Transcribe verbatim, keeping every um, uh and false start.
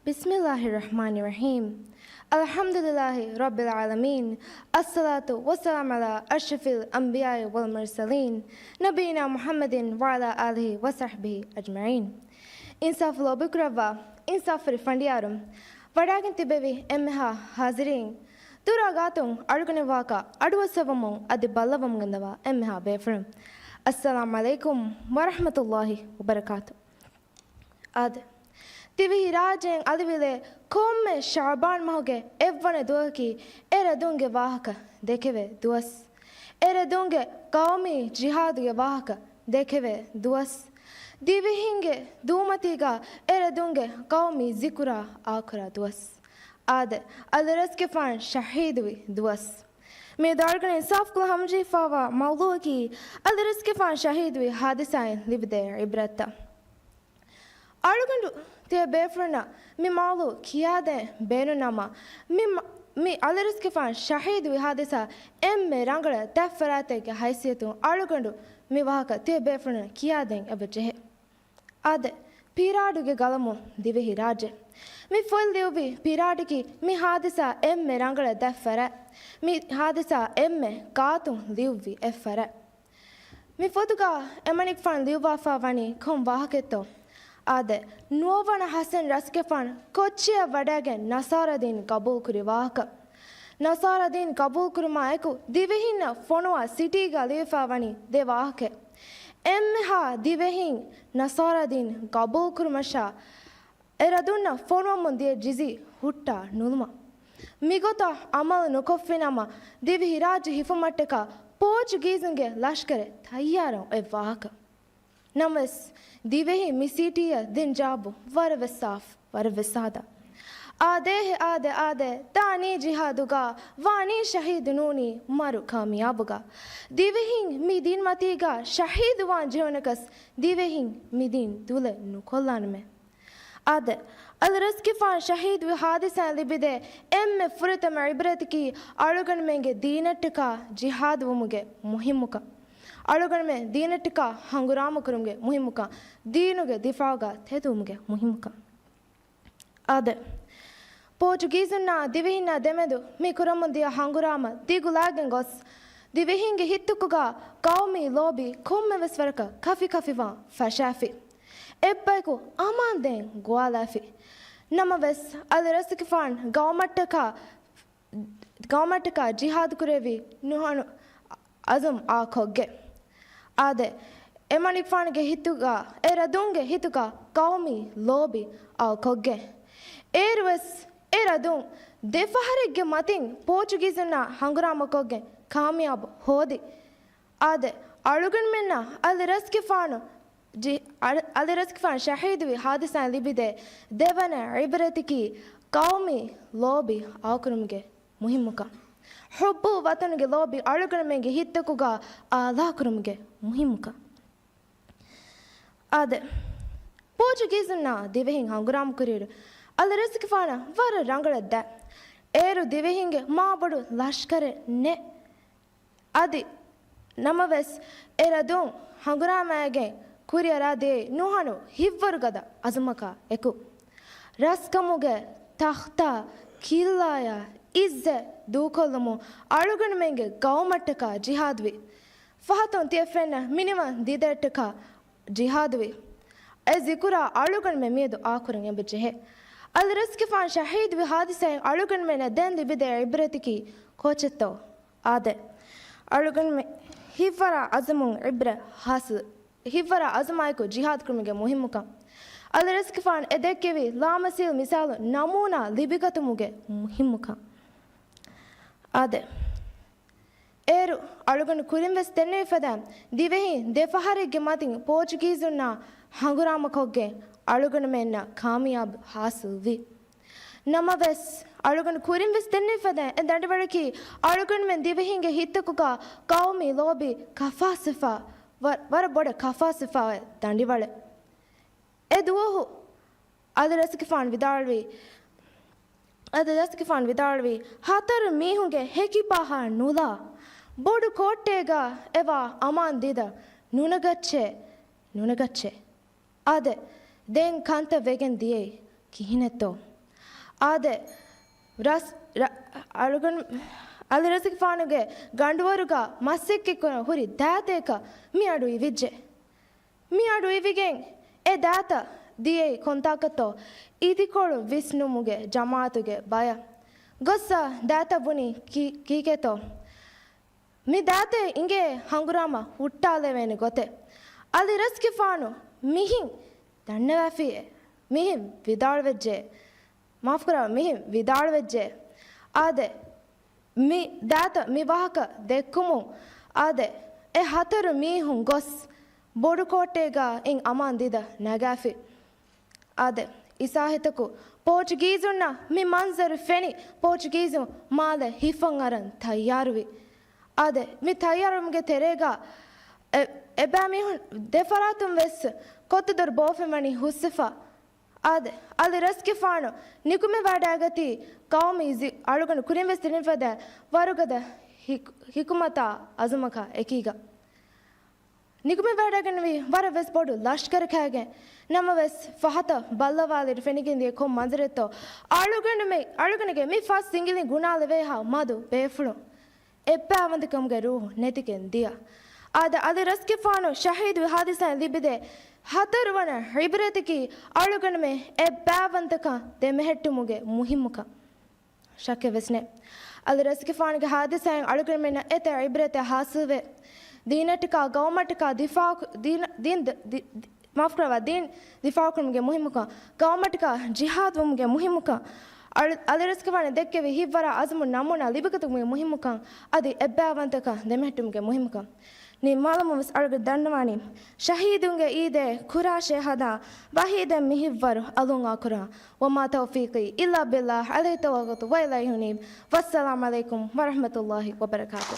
بسم الله الرحمن الرحيم. الحمد لله رب العالمين. الصلاة والسلام على أشرف الأنبياء والمرسلين، نبينا محمد وعلى آله وصحبه أجمعين. އިންސާފު ލޯބިކުރައްވާ އިންސާފުވެރި ފަނޑިޔާރުން، ވަޑާގެން ތިބެވި އެންމެހާ ހާޒިރީން، ދުރާ ގާތުން އަޅުގަނޑު ވާކަށް އަޑުއައްސަވަމުން އަދި ބައްލަވަމުން ގެންދަވާ އެންމެހާ ބޭފުޅުން، އައްސަލާމް ޢަލައިކުމް ވަރަޙްމަތުﷲ ވަބަރަކާތު. އާދެ، ދިވެހި ރާއްޖޭން އަލިވިލޭ ކޮންމެ ޝަޢުބާން މަހުގެ އެއްވަނަ ދުވަހަކީ އެ ރަދުންގެ ވާހަކަ ދެކެވޭ ދުވަސް. އެ ރަދުންގެ ޤައުމީ ޖިހާދުގެ ވާހަކަ ދެކެވޭ ދުވަސް. ދިވެހިންގެ ދޫމަތީގަ އެ ރަދުންގެ ޤައުމީ ޒިކުރާ އާކުރާ ދުވަސް. އާދެ، އަލިރަސްގެފާން ޝަހީދުވި ދުވަސް. މިއަދު އަޅުގަނޑު އިންސާފުކޮށް ހަމަޖެހިފައިވާ މައުޟޫއަކީ އަލިރަސްގެފާން ޝަހީދުވި ހާދިސާއިން ލިބިދޭ ޢިބްރަތްތައް. އަޅުގަނޑު ތިޔަ ބޭފުޅުންނަށް މި މައުޟޫ ކިޔާދޭން ބޭނުންނަމަ، މި މަ-، މި އަލިރަސްގެފާން ޝަހީދުވި ހާދިސާ އެންމެ ރަނގަޅަށް ދަށް ފަރާތެއްގެ ހައިސިއްޔަތުން އަޅުގަނޑު މި ވާހަކަ ތިޔަ ބޭފުޅުންނަށް ކިޔާދޭން އެބަ ޖެހޭ. އާދެ، ޕިރާޑުގެ ގަލަމުން ދިވެހި ރާއްޖެ. މި ފޮތް ލިޔުއްވި ޕިރާޑަކީ މި ހާދިސާ އެންމެ ރަނގަޅަށް ދަށް ފަރާތް، މި ހާދިސާ އެންމެ ގާތުން ލިޔުއްވި އެއް ފަރާތް. މި ފޮތުގަ އެމަނިކުފާނު ލިޔުއްވާފަ ވަނީ ކޮން ވާހަކައެއްތޯ؟ އާދެ، ނުވަވަނަ ޙަސަން ރަސްގެފާނު ކޮއްޗިއަށް ވަޑައިގެން ނަޞާރާ ދީން ގަބޫލުކުރި ވާހަކަ. ނަޞާރާ ދީން ގަބޫލުކުރުމާ އެކު ދިވެހިންނަށް ފޮނުވާ ސިޓީގަ ލިޔެފަ ވަނީ ދެ ވާހަކައެއް. އެންމެހާ ދިވެހިން ނަޞާރާ ދީން ގަބޫލުކުރުމަށާ އެ ރަދުންނަށް ފޮނުވަމުން ދިޔަ ޖިޒި ހުއްޓާ ނުލުމަށް. މިގޮތަށް ޢަމަލު ނުކޮށްފިނަމަ، ދިވެހިރާއްޖެ ހިފުމަށްޓަކާ ޕޯޗުގީޒުންގެ ލަޝްކަރެއް ތައްޔާރަށް އޮތް ވާހަކަ. ނަމަވެސް، ދިވެހި މި ސިޓީއަށް ދިން ޖަވާބު ވަރަށް ވެސް ސާފު، ވަރަށް ވެސް ސާދާ. އާދޭހެ، އާދޭ، އާދޭ، ދާނީ ޖިހާދުގަ، ވާނީ ޝަހީދު ނޫނީ މަރު ކާމިޔާބުގަ. ދިވެހިން މި ދީންމަތީގަ ޝަހީދުވާން ޖެހުނަކަސް، ދިވެހިން މި ދީން ދުލެއް ނުކޮށްލާނަމޭ. އާދެ، އަލިރަސްގެފާން ޝަހީދުވި ހާދިސާއިން ލިބިދޭ އެންމެ ފުރަތަމަ ޢިބްރަތަކީ އަޅުގަނޑުމެންގެ ދީނަށްޓަކާ ޖިހާދުވުމުގެ މުހިއްމުކަން. އަޅުގަނޑުމެން ދީނަށްޓަކާ ހަނގުރާމަކުރުމުގެ މުހިއްމުކަން. ދީނުގެ ދިފާޢުގަ ތެދުވުމުގެ މުހިއްމުކަން. އާދެ، ޕޯޗުގީޒުންނާ ދިވެހިންނާ ދެމެދު މި ކުރަމުން ދިޔަ ހަނގުރާމަ ދިގުލާގެން ގޮސް، ދިވެހިންގެ ހިތުކުގަ ޤައުމީ ލޯބި ކޮންމެވެސް ވަރަކަށް ކަފިކަފިވާން ފަށާފި. އެއްބަޔަކު އަމާންދޭން ގޮވާލާފި. ނަމަވެސް، އަލިރަސްގެފާން ގައުމަށްޓަކާ، ގައުމަށްޓަކާ ޖިހާދު ކުރެއްވީ ނުހަނު އަޒުމް އާކޮށްގެން. އާދެ، އެމަނިކުފާނުގެ ހިތުގަ، އެ ރަދުންގެ ހިތުގަ ޤައުމީ ލޯބި އާކޮށްގެން. އޭރުވެސް އެ ރަދުން ދެ ފަހަރެއްގެ މަތިން ޕޯޗުގީޒުންނާ ހަނގުރާމަކޮށްގެން ކާމިޔާބު ހޯދި. އާދެ، އަޅުގަނޑުމެންނަށް އަލިރަސްގެފާނު ޖި-، އަ-، އަލިރަސްގެފާނު ޝަހީދުވި ހާދިސާއިން ލިބިދޭ ދެވަނަ ޢިބްރަތަކީ ޤައުމީ ލޯބި އާކުރުމުގެ މުހިއްމުކަން. ޙުއްބު ވަޠަނުގެ ލޯބި އަޅުގަނޑުމެންގެ ހިތްތަކުގަ އާލާކުރުމުގެ މުހިއްމުކަން. އާދެ، ޕޯޗުގީޒުންނާ ދިވެހިން ހަނގުރާމަކުރިއިރު، އަލިރަސްގެފާނަށް ވަރަށް ރަނގަޅަށް ދަ-، އޭރު ދިވެހިންގެ މާބޮޑު ލަޝްކަރެއް ނެތް. އަދި ނަމަވެސް، އެ ރަދުން ހަނގުރާމައިގެން ކުރިއަރާދިޔައީ ނުހަނު ހިތްވަރުގަދަ އަޒުމަކާ އެކު. ރަސްކަމުގެ ތަޚްތާ ކިއްލާޔާ އިއްޒަތް ދޫކޮށްލުމުން އަޅުގަނޑުމެންގެ ގައުމަށްޓަކާ ޖިހާދުވި. ފަހަތުން ތިޔަ ފެންނަ މިނިވަން ދިދައަށްޓަކާ ޖިހާދުވި. އެ ޒިކުރާ އަޅުގަނޑުމެން މިއަދު އާކުރަން އެބަ ޖެހޭ. އަލިރަސްގެފާން ޝަހީދުވި ހާދިސާއިން އަޅުގަނޑުމެންނަށް ދެން ލިބިދޭ ޢިބްރަތަކީ ކޯޗެއްތޯ؟ އާދެ، އަޅުގަނޑުމެން ހިތްވަރާ އަޒުމުން ޢިބްރަ ހާސިލް، ހިތްވަރާ އަޒުމާއެކު ޖިހާދު ކުރުމުގެ މުހިއްމުކަން. އަލިރަސްގެފާން އެ ދެއްކެވި ލާމަސީލް މިސާލު ނަމޫނާ ލިބިގަތުމުގެ މުހިއްމުކަން. އާދެ، އޭރު އަޅުގަނޑު ކުރިންވެސް ދެންނެވި ފަދައިން، ދިވެހިން ދެ ފަހަރެއްގެ މަތިން ޕޯޗުގީޒުންނާ ހަނގުރާމަކޮށްގެން އަޅުގަނޑުމެންނަށް ކާމިޔާބު ހާސިލްވި. ނަމަވެސް، އަޅުގަނޑު ކުރިންވެސް ދެންނެވި ފަދައިން، އެ ދަނޑިވަޅަކީ އަޅުގަނޑުމެން ދިވެހިންގެ ހިތްތަކުގަ ޤައުމީ ލޯބި ކަފާސިފަ، ވަ-، ވަރަށް ބޮޑަށް ކަފާސިފަ ދަނޑިވަޅެއް. އެ ދުވަހު އަލިރަސްގެފާން ވިދާޅުވީ، އަލިރަސްގެފާން ވިދާޅުވީ، ހަތަރު މީހުންގެ ހެކިބަހާ ނުލާ، ބޮޑު ކޯއްޓޭގަ އެވާ އަމާން ދިދަ ނުނަގައްޗޭ، ނުނަގައްޗޭ. އާދެ، ދެން ކަންތައް ވެގެން ދިޔައީ ކިހިނެއްތޯ؟ އާދެ، ރަސް، ރަ، އަޅުގަނޑު، އަލި ރަސްގެފާނުގެ ގަނޑުވަރުގަ މަސައްކަތްކުރަން ހުރި ދާތައަކަށް މި އަޑު އިވިއްޖެ. މި އަޑު އިވިގެން އެ ދާތަ ދިޔައީ ކޮންތާކަށްތޯ؟ އިދިކޮޅު ވިސްނުމުގެ ޖަމާއަތުގެ ބަޔަށް. ގޮއްސަ ދާތަ ބުނީ ކީ، ކީކޭތޯ؟ މި ދާތައެއް އިނގޭ ހަނގުރާމަ ހުއްޓާލެވޭނެ ގޮތެއް. އަލި ރަސްގެފާނު މިހިން ދަންނަވާފިއޭ. މިހިން ވިދާޅުވެއްޖެ. މާފުކުރާ، މިހިން ވިދާޅުވެއްޖެ. އާދެ، މި ދާތަ މި ވާހަކަ ދެއްކުމުން އާދެ، އެ ހަތަރު މީހުން ގޮސް ބޮޑުކޯޓޭގަ އިން އަމާން ދިދަ ނަގާފި. އާދެ، އިސާހިތަކު ޕޯޗުގީޒުންނަށް މި މަންޒަރު ފެނި، ޕޯޗުގީޒުން މާލެ ހިފަން އަރަން ތައްޔާރުވި. އާދެ، މި ތައްޔާރުވުމުގެ ތެރޭގަ އެ، އެބައިމީހުން ދެފަރާތުން ވެސް ކޮއްތަދޮރު ބޯފެން ވަނީ ހުސްވެފަ. އާދެ، އަލި ރަސްގެފާނު ނިކުމެވަޑައިގަތީ ޤައުމީ ޒި، އަޅުގަނޑު ކުރިން ވެސް ދެނެވިފަދަ ވަރުގަދަ ހިކު، ހިކުމަތާ އަޒުމަކާ އެކީގަ. ނިކުމެވަޑައިގެންނެވީ ވަރަށް ވެސް ބޮޑު ލަޝްކަރަކާގެން. ނަމަވެސް ފަހަތަށް ބައްލަވާލިއިރު ފެނިގެންދިޔަ ކޮން މަންޒަރެއްތޯ؟ އަޅުގަނޑުމެ، އަޅުގަނޑުގެ މި ފަސް ސިނގިލިން ގުނާލެވޭހާ މަދު ބޭފުޅުން. އެއްބައިވަންތަކަމުގެ ރޫހު ނެތިގެން ދިޔަ. އާދެ، އަލި ރަސްގެފާނު ޝަހީދުވި ހާދިސާއިން ލިބިދޭ ހަތަރުވަނަ ޢިބްރަތަކީ އަޅުގަނޑުމެ އެއްބައިވަންތަކަން ދެމެހެއްޓުމުގެ މުހިއްމުކަން. ޝައްކެއް ވެސް ނެތް. އަލި ރަސްގެފާނުގެ ހާދިސާއިން އަޅުގަނޑުމެންނަށް އެތައް ޢިބްރަތެއް ހާސިލްވޭ. ދީނަށްޓަކާ ޤައުމަށްޓަކާ ދިފާޢު، ދީނަ، ދީން ދ، ދި، ދި، މާފުކުރައްވާ، ދީން ދިފާޢުކުރުމުގެ މުހިއްމުކަން، ޤައުމަށްޓަކާ ޖިހާދުވުމުގެ މުހިއްމުކަން، އަލި، އަލި ރަސްގެފާނު ދެއްކެވި ހިތްވަރާ އަޒުމު ނަމޫނާ ލިބިގަތުމުގެ މުހިއްމުކަން އަދި އެއްބައިވަންތަކަން ދެމެހެއްޓުމުގެ މުހިއްމުކަން. ނިންމާލަމުން ވެސް އަޅުގަނޑު ދަންނަވާނީ، ޝަހީދުންގެ އީދޭ ކުރާށޭ ހަދާ، ވަހީދެއް މިހިތްވަރު އަލުން އާކުރާ. وما توفيقي إلا بالله عليه توكلت وإليه أنيب. والسلام عليكم ورحمة الله وبركاته.